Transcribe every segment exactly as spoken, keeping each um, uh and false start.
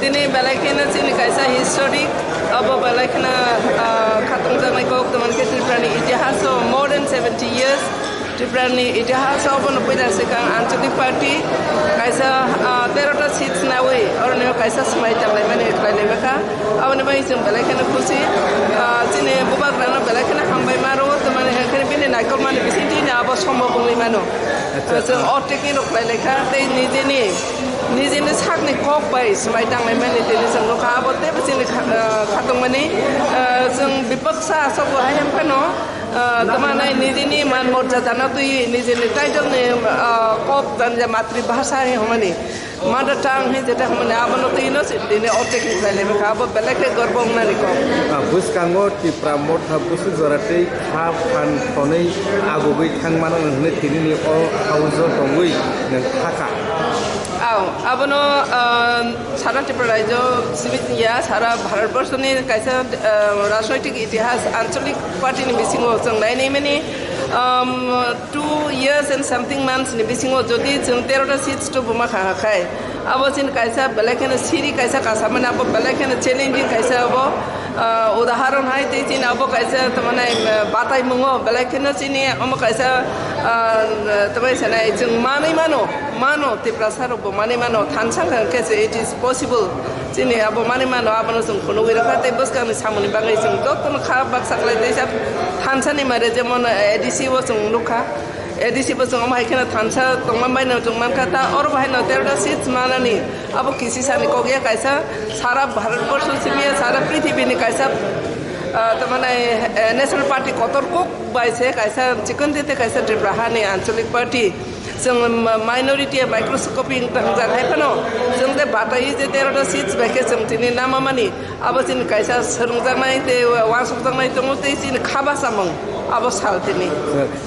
Tini belai kheno chini kaisa historic, abo belai kheno, ah, khatungjaknai kok, tamani khe Tripurani itihaso more than seventy years. Tripurani itihaso abono puila swkang Anchalik Party kaisa, ah, tero ta seats nawi, oroni kaisa swmai tanglaimani khlailaimakha. Aboni bagwi chwng belai kheno khusi. Ah, chini bubagrano belai kheno hambai ma rwo, tamani hwnkheno bini naikolmani bisingtwi abo sombhob wngwi mano. Acha, chwng ah, o technique rok khlailaikha, tei nijeni Nijini sakni kok bai swmai tanglaimani tini chwng nukha, abo teibo chini kha-, ah, khatungmani, ah, chwng bipoksa aswk bo hai phano, ah, tamo nai nijini man morjadano twi, nijini title ni, ah, kok janja matribhasha hai hwnmani, mother tongue hai jeta hwnmani, abono twino tini o technique khlailaimani kha, abo belai khe gorbo wngnani kok. Ah, bwskango Tipra Motha busu jora tei kha phan thonwi agugwi thangmano hwnwi tinini o house-o tongwi nwng thakha. Aw, abono, ah, sara Tripura rajyo simi ya, sara Bharat borso ni kaisa, ah, rajnoitik itihas, anchalik party ni bisingo chwng nainai mani, um, two years and something months ni bisingo jodi chwng tero ta seats to buma kha khai, abo chini kaisa belai kheno siri kaisa kasa mani, abo belai kheno challenging kaisa abo, ah, udaharon hai tei chini abo kaisa tamani, ah, batai mungo belai kheno chini omo kaisa, ah, tamai sanai chwng manwi mano. Mano, Tiprasa rok bo manwi mano, thansa hwnkhe se it is possible. Chini abo manwi mano, abono chwng phunugwi rwkha, tei bwskangni samungni bagwi chwng jotono kha baksa khlai tei sa thansa ni mare, jemon A D C o chwng nukha, A D C bo chwng omo hai kheno thansa tongma bai no chwng mankha, ta oro bo hai no tero ta seats manani, abo kisi sani kok ya kaisa sara Bharat borsho simi ya sara prithibini kaisa, ah, tamani, eh, national party kotor kok bai se kaisa chikon tete kaisa Tripura hani anchalik party. Chwng ma-, minority microscopic wng tang jak hai phano, chwng je bataiwi je tero ta seats bai khe chwng tini nama mani, abo chini kaisa swrwngjaknai tei uansukjaknai tongo tei chini kha basamung abo sal tini.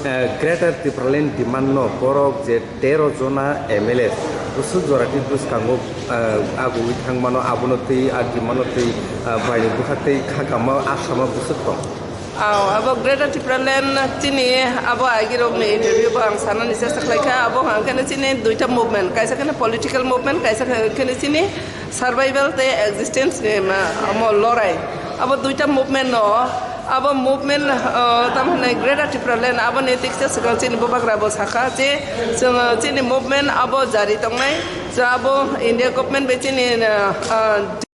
Eh, Greater Tipraland demand no borok je tero jona M L A busu jora tei bwskango, eh, agugwi thangmano, abono tei a demand no tei, eh, baini bwkha tei kha kama asama bwswk tong. Aw, abo Greater Tipraland chini abo agirokni interview bo ang sanani chesta khlaikha. Abo hwnkhe chini duita movement, kaisa kheno political movement, kaisa kheno chini survival tei existence ni ma-, amo lorai. Abo duita movement no, abo movement, uh, tam hwnwi Greater Tipraland aboni tiksa swkang chini bubagra bo sakha je chwng, uh, chini movement abo jari tongnai. Chwng abo India government bai chini, uh, uh,